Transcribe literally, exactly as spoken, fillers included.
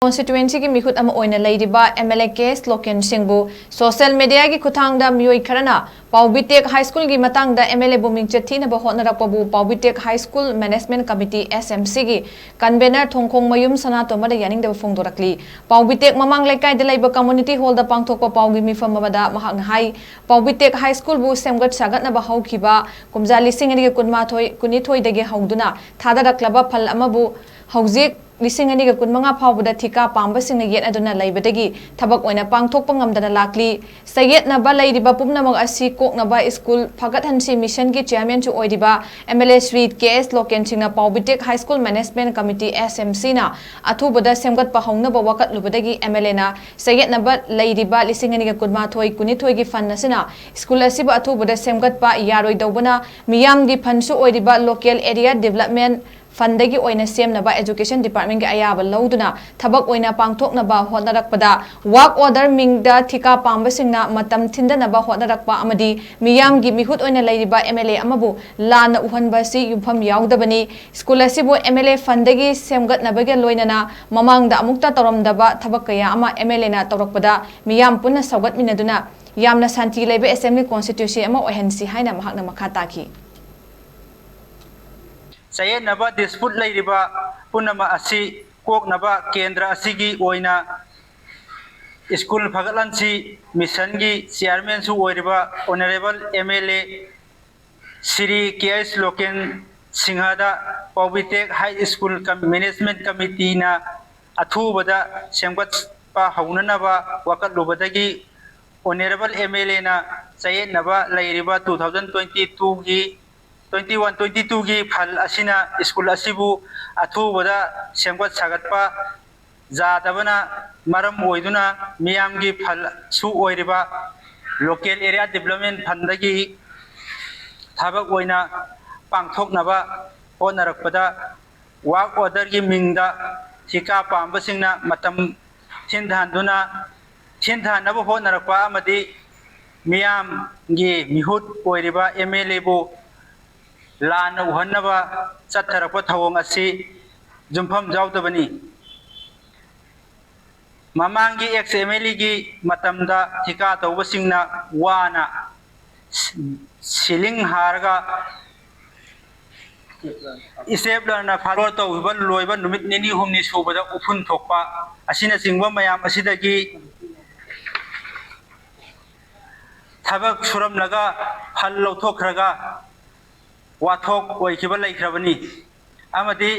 ꯀꯣꯟꯁꯇꯤꯇ꯭ꯋꯦꯟꯁꯤꯒꯤ ꯃꯤꯍꯨꯠ ꯑꯃ ꯑꯣꯏꯅ ꯂꯩꯔꯤꯕ M L A K S Loken ꯁꯤꯡꯕꯨ ꯁꯣꯁꯦꯜ ꯃꯦꯗꯤꯌꯥꯒꯤ ꯈꯨꯠꯊꯥꯡꯗ ꯃꯤꯑꯣꯏ ꯈꯔꯅ ꯄꯥꯎꯕꯤꯇꯦꯛ ꯍꯥꯏ ꯁ꯭ꯀꯨꯜꯒꯤ ꯃꯇꯥꯡꯗ ꯑꯦꯝ ꯑꯦꯜ ꯑꯦꯕꯨ ꯃꯤꯡꯆꯠ ꯊꯤꯅꯕ ꯍꯣꯠꯅꯔꯛꯄꯕꯨ ꯄꯥꯎꯕꯤꯇꯦꯛ high school management committee, S M ꯁꯤꯒꯤ ꯀꯟꯚꯦꯅꯔ ꯊꯣꯡꯈꯣꯡ ꯃꯌꯨꯝ ꯁꯅꯥꯇꯣꯝꯕꯗ ꯌꯥꯅꯤꯡꯗꯕ ꯐꯣꯡꯗꯣꯔꯛꯂꯤ꯫ ꯄꯥꯎꯕꯤꯇꯦꯛ ꯃꯃꯥꯡ ꯂꯩꯀꯥꯏꯗ ꯂꯩꯕ ꯀꯝꯃꯨꯅꯤꯇꯤ ꯍꯣꯜꯗ ꯄꯥꯡꯊꯣꯛꯄ ꯄꯥꯎꯒꯤ ꯃꯤꯐꯝ ꯑꯃꯗ ꯃꯍꯥꯛꯅ ꯍꯥꯏ, ꯄꯥꯎꯕꯤꯇꯦꯛ ꯍꯥꯏ ꯁ꯭ꯀꯨꯜꯕꯨ ꯁꯦꯝꯒꯠ ꯁꯥꯒꯠꯅꯕ ꯍꯧꯈꯤꯕ ꯀꯨꯝꯖꯥ ꯂꯤꯁꯤꯡ ꯑꯅꯤꯒ ꯀꯨꯟꯃꯥꯊꯣꯏ ꯀꯨꯟꯅꯤꯊꯣꯏꯗꯒꯤ ꯍꯧꯗꯨꯅ ꯊꯥꯗꯔꯛꯂꯕ ꯐꯜ ꯑꯃꯕꯨ ꯍꯧꯖꯤꯛ ꯂꯤꯁꯤꯡ ꯑꯅꯤꯒ ꯀꯨꯟꯃꯉꯥ ꯐꯥꯎꯕꯗ ꯊꯤꯀꯥ ꯄꯥꯝꯕꯁꯤꯡꯅ ꯌꯦꯠꯅꯗꯨꯅ ꯂꯩꯕꯗꯒꯤ ꯊꯕꯛ ꯑꯣꯏꯅ ꯄꯥꯡꯊꯣꯛꯄ ꯉꯝꯗꯅ ꯂꯥꯛꯂꯤ꯫ ꯆꯌꯦꯠꯅꯕ ꯂꯩꯔꯤꯕ ꯄꯨꯝꯅꯃꯛ ꯑꯁꯤ ꯀꯣꯛꯅꯕ ꯁ꯭ꯀꯨꯜ ꯐꯒꯠꯍꯟꯁꯤ ꯃꯤꯁꯟꯒꯤ ꯆꯤꯌꯔꯃꯦꯟꯁꯨ ꯑꯣꯏꯔꯤꯕ M L A Shri K S Loken ꯁꯤꯡꯅ ꯄꯥꯎꯕꯤꯇꯦꯛ high school management committee, S M ꯁꯤꯅ ꯑꯊꯨꯕꯗ ꯁꯦꯝꯒꯠꯄ ꯍꯧꯅꯕ ꯋꯥꯀꯠꯂꯨꯕꯗꯒꯤ ꯑꯦꯝ ꯑꯦꯜ ꯑꯦꯅ ꯆꯌꯦꯠꯅꯕ ꯂꯩꯔꯤꯕ ꯂꯤꯁꯤꯡ ꯑꯅꯤꯒ ꯀꯨꯟꯃꯥꯊꯣꯏ ꯀꯨꯟꯅꯤꯊꯣꯏꯒꯤ ꯐꯟ ꯑꯁꯤꯅ ꯁ꯭ꯀꯨꯜ ꯑꯁꯤꯕꯨ ꯑꯊꯨꯕꯗ ꯁꯦꯝꯒꯠꯄ ꯌꯥꯔꯣꯏꯗꯧꯕꯅ ꯃꯤꯌꯥꯝꯒꯤ ꯐꯟꯁꯨ ꯑꯣꯏꯔꯤꯕ ꯂꯣꯀꯦꯜ ꯑꯦꯔꯤꯌꯥ ꯗꯤꯕꯂꯞꯃꯦꯟ ꯐꯟꯗꯒꯤ ꯑꯣꯏꯅ ꯁꯦꯝꯅꯕ ꯑꯦꯖꯨꯀꯦꯁꯟ ꯗꯤꯄꯥꯔꯠꯃꯦꯟꯒꯤ ꯑꯌꯥꯕ ꯂꯧꯗꯨꯅ ꯊꯕꯛ ꯑꯣꯏꯅ ꯄꯥꯡꯊꯣꯛꯅꯕ ꯍꯣꯠꯅꯔꯛꯄꯗ ꯋꯥꯔꯛ ꯑꯣꯔꯗꯔ ꯃꯤꯡꯗ ꯊꯤꯀꯥ ꯄꯥꯝꯕꯁꯤꯡꯅ ꯃꯇꯝ ꯊꯤꯟꯗꯅꯕ ꯍꯣꯠꯅꯔꯛꯄ ꯑꯃꯗꯤ ꯃꯤꯌꯥꯝꯒꯤ ꯃꯤꯍꯨꯠ ꯑꯣꯏꯅ ꯂꯩꯔꯤꯕ ꯑꯦꯝ ꯑꯦꯜ ꯑꯦ ꯑꯃꯕꯨ ꯂꯥꯟꯅ ꯎꯍꯟꯕ ꯑꯁꯤ ꯌꯨꯝꯐꯝ ꯌꯥꯎꯗꯕꯅꯤ꯫ ꯁ꯭ꯀꯨꯜ ꯑꯁꯤꯕꯨ ꯑꯦꯝ ꯑꯦꯜ ꯑꯦ ꯐꯟꯗꯒꯤ ꯁꯦꯝꯒꯠꯅꯕꯒ ꯂꯣꯏꯅꯅ ꯃꯃꯥꯡꯗ ꯑꯃꯨꯛꯇ ꯇꯧꯔꯝꯗꯕ ꯊꯕꯛ ꯀꯌꯥ ꯑꯃ ꯑꯦꯝ ꯑꯦꯜ ꯑꯦꯅ ꯇꯧꯔꯛꯄꯗ ꯃꯤꯌꯥꯝ ꯄꯨꯟꯅ ꯁꯧꯒꯠꯃꯤꯟꯅꯗꯨꯅ ꯌꯥꯝꯅ ꯁꯥꯟꯇꯤ ꯂꯩꯕ ꯑꯦꯁꯦꯝꯕ꯭ꯂꯤ ꯀꯣꯟꯁꯇꯤꯇ꯭ꯌꯨꯟꯁꯤ ꯑꯃ ꯑꯣꯏꯍꯟꯁꯤ ꯍꯥꯏꯅ ꯃꯍꯥꯛꯅ ꯃꯈꯥ ꯇꯥꯈꯤ꯫ ꯆꯌꯦꯠꯅꯕ ꯗꯤꯁꯄ꯭ꯌꯨꯠ ꯂꯩꯔꯤꯕ ꯄꯨꯝꯅꯃꯛ ꯑꯁꯤ ꯀꯣꯛꯅꯕ ꯀꯦꯟꯗ꯭ꯔ ꯑꯁꯤꯒꯤ ꯑꯣꯏꯅ ꯁ꯭ꯀꯨꯜ ꯐꯒꯠꯍꯟꯁꯤ ꯃꯤꯁꯟꯒꯤ ꯆꯤꯌꯔꯃꯦꯟꯁꯨ ꯑꯣꯏꯔꯤꯕ honourable M L A Shri K H Loken ꯁꯤꯡꯍꯗ ꯄꯥꯎꯕꯤꯇꯦꯛ ꯍꯥꯏ ꯁ꯭ꯀꯨꯜ ꯀꯝ-, ꯃꯦꯅꯦꯖꯃꯦꯟ ꯀꯃꯤꯇꯤꯅ ꯑꯊꯨꯕꯗ ꯁꯦꯝꯒꯠꯄ ꯍꯧꯅꯅꯕ ꯋꯥꯀꯠꯂꯨꯕꯗꯒꯤ ꯑꯣꯅꯔꯦꯕꯜ ꯑꯦꯝ ꯑꯦꯜ ꯑꯦꯅ ꯆꯌꯦꯠꯅꯕ ꯂꯩꯔꯤꯕ two thousand twenty twoꯒꯤ twenty one twenty twoꯒꯤ ꯐꯜ ꯑꯁꯤꯅ ꯁ꯭ꯀꯨꯜ ꯑꯁꯤꯕꯨ ꯑꯊꯨꯕꯗ ꯁꯦꯝꯒꯠ ꯁꯥꯒꯠꯄ ꯌꯥꯗꯕꯅ ꯃꯔꯝ ꯑꯣꯏꯗꯨꯅ ꯃꯤꯌꯥꯝꯒꯤ ꯐꯜꯁꯨ ꯑꯣꯏꯔꯤꯕ ꯂꯣꯀꯦꯜ ꯑꯦꯔꯤꯌꯥ ꯗꯤꯕꯂꯞꯃꯦꯟ ꯐꯟꯗꯒꯤ ꯊꯕꯛ ꯑꯣꯏꯅ ꯄꯥꯡꯊꯣꯛꯅꯕ ꯍꯣꯠꯅꯔꯛꯄꯗ ꯋꯥꯔꯛ ꯑꯣꯔꯗꯔꯒꯤ ꯃꯤꯡꯗ ꯊꯤꯀꯥ ꯄꯥꯝꯕꯁꯤꯡꯅ ꯃꯇꯝ ꯊꯤꯟꯊꯍꯟꯗꯨꯅ ꯊꯤꯟꯊꯍꯟꯅꯕ ꯍꯣꯠꯅꯔꯛꯄ ꯑꯃꯗꯤ ꯃꯤꯌꯥꯝꯒꯤ ꯃꯤꯍꯨꯠ ꯑꯣꯏꯔꯤꯕ ꯑꯦꯝ ꯑꯦꯜ ꯑꯦꯕꯨ ꯂꯥꯟꯅ ꯎꯍꯟꯅꯕ ꯆꯠꯊꯔꯛꯄ ꯊꯧꯑꯣꯡ ꯑꯁꯤ ꯌꯨꯝꯐꯝ ꯌꯥꯎꯗꯕꯅꯤ꯫ ꯃꯃꯥꯡꯒꯤ ꯑꯦꯛꯁ ꯑꯦꯝ ꯑꯦꯜ ꯑꯦꯒꯤ ꯃꯇꯝꯗ ꯊꯤꯀꯥ ꯇꯧꯕꯁꯤꯡꯅ ꯋꯥꯅ ꯁꯤꯂꯤꯡ ꯍꯥꯔꯒ ꯏꯁꯇꯦꯞꯂꯔꯅ ꯐꯥꯂꯣ ꯇꯧꯈꯤꯕ ꯂꯣꯏꯕ ꯅꯨꯃꯤꯠ ꯅꯤꯅꯤ ꯍꯨꯝꯅꯤ ꯁꯨꯕꯗ ꯎꯐꯨꯟ ꯊꯣꯛꯄ ꯑꯁꯤꯅꯆꯤꯡꯕ ꯃꯌꯥꯝ ꯑꯁꯤꯗꯒꯤ ꯊꯕꯛ ꯁꯨꯔꯝꯂꯒ ꯐꯜ ꯂꯧꯊꯣꯛꯈ꯭ꯔꯒ ꯋꯥꯊꯣꯛ ꯑꯣꯏꯈꯤꯕ ꯂꯩꯈ꯭ꯔꯕꯅꯤ꯫ ꯑꯃꯗꯤ